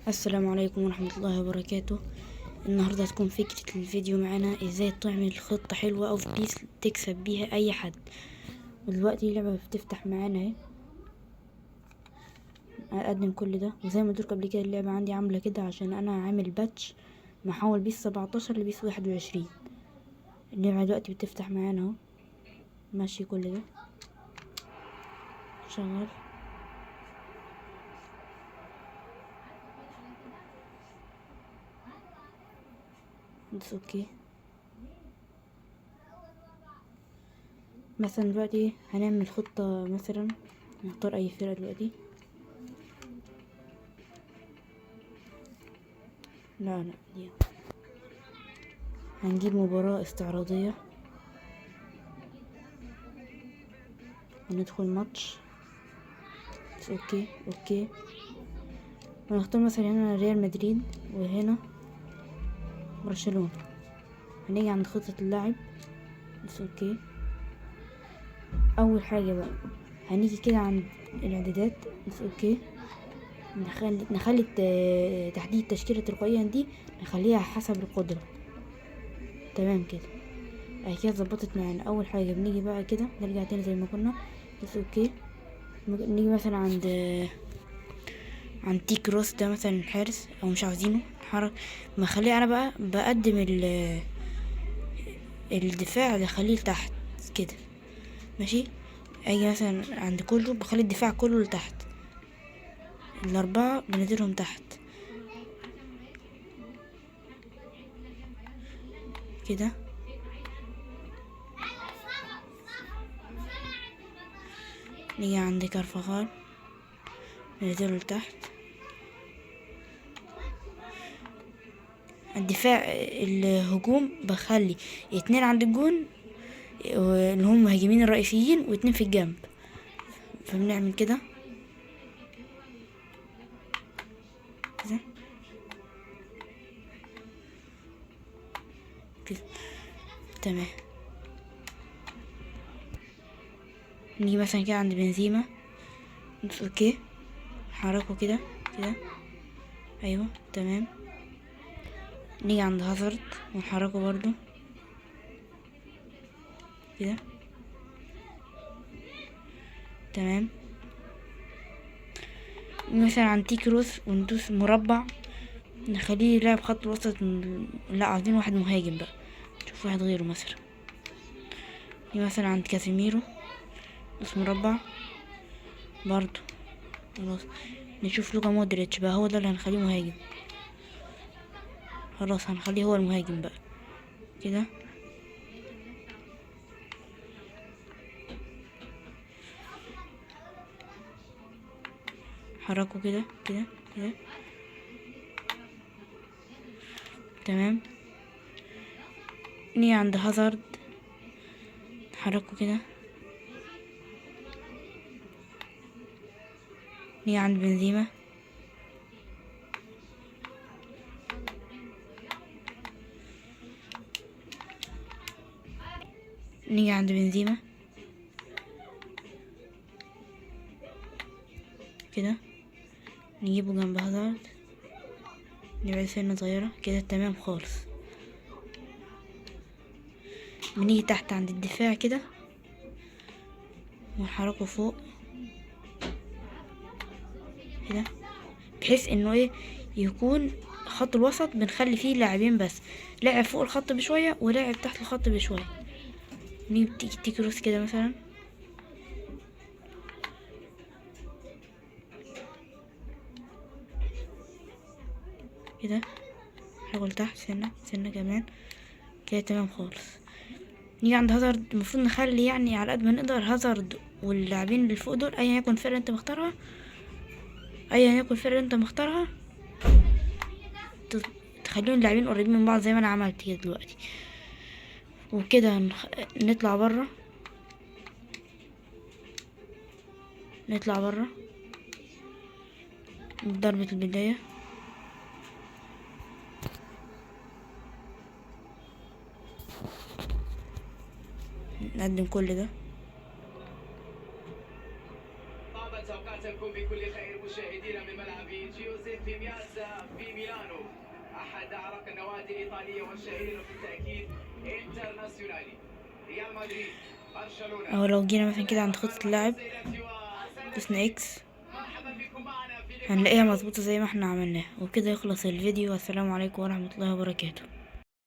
السلام عليكم ورحمة الله وبركاته. النهاردة هتكون فكرة الفيديو معانا ازاي تعمل خطة حلوة او في بيس تكسب بيها اي حد. ودلوقتي اللعبة بتفتح معانا اهي، اقدم كل ده، وزي ما قلت قبل كده اللعبة عندي عاملة كده عشان انا عامل patch محول بيس 17 لبيس 21. اللعبة دلوقتي بتفتح معانا اهو، ماشي كل ده شغال. بس okay، مثلا دلوقتي هنعمل خطة، مثلا نختار اي فرقة دلوقتي. لا لا دي هنجيب مباراة استعراضية وندخل ماتش. بس okay okay، ونختار مثلا هنا ريال مدريد وهنا برشلونة. هنيجي عند خطة اللاعب. بس okay، اول حاجة بقى هنيجي كده عند الاعدادات. بس okay، نخلي تحديد تشكيلة تلقائيا دي نخليها حسب القدرة. تمام كده، اهي كده ظبطت معانا. اول حاجة بنيجي بقى كده نرجع تاني زي ما كنا. بس okay، نيجي مثلا عند تي كروس ده مثلا الحارس او مش عاوزينه نحرك، ما خليه انا بقى بقدم الدفاع اللي خليه لتحت كده. ماشي، اجي مثلا عند كله بخلي الدفاع كله لتحت، الاربعة بنزلهم تحت كده. نيجي عند كارفاخال ننزله لتحت. الدفاع الهجوم بخلي 2 عند الجون اللي هم المهاجمين الرئيسيين واتنين في الجنب، فبنعمل كده كده كده. تمام، نيجي مثلا كده عند بنزيما. بس okay، نحركه كده كده، ايوه تمام. نيجي عند هازارد ونحركه برضو كده. تمام، مثلا عند تي كروس وندوس مربع نخليه يلعب خط وسط. لا عايزين واحد مهاجم بقى، نشوف واحد غيره. مثلا نيجي مثلا عند كاسيميرو دوس مربع برضو. خلاص نشوف لوكا مودريتش بقى، هو ده اللي هنخليه مهاجم. خلاص هنخليه هو المهاجم بقى كده. حركه كده كده كده. تمام، نيجي عند هازارد نحركه كده. نيجي عند بنزيما نيجي عند بنزيما كده، نجيبه جنب هازارد، نبعد سنة صغيرة كده. تمام خالص. بنيجي تحت عند الدفاع كده ونحركه فوق كده، بحيث انه ايه يكون خط الوسط بنخلي فيه لاعبين بس، لاعب فوق الخط بشوية ولاعب تحت الخط بشوية. نيجي تيجي كروس كده مثلا، كده حاول تحت سنة سنة كمان كده. تمام خالص. نيجي عند هازارد، المفروض نخلي على قد ما نقدر هازارد واللاعبين اللي فوق دول ايا يكن الفرقة اللي انت مختارها، ايا يكن الفرقة اللي انت مختارها تخليهم اللاعبين قريبين من بعض زي ما انا عملت كده دلوقتي. وكده نطلع بره، نطلع بره ضربة البداية. نقدم كل ده. طابت اوقاتكم بكل خير مشاهدينا من ملعب في جيوزيبي مياتزا في ميلانو، أحد أعرق النوادي الإيطالية والشهيرة بالتأكيد انترناسيونالي. ريال مدريد، برشلونة. او لو جينا مثلا كده عند خطة اللاعب، دوسنا X، هنلاقيها مظبوطة زي ما احنا عملناها. وبكده يخلص الفيديو، والسلام عليكم ورحمة الله وبركاته.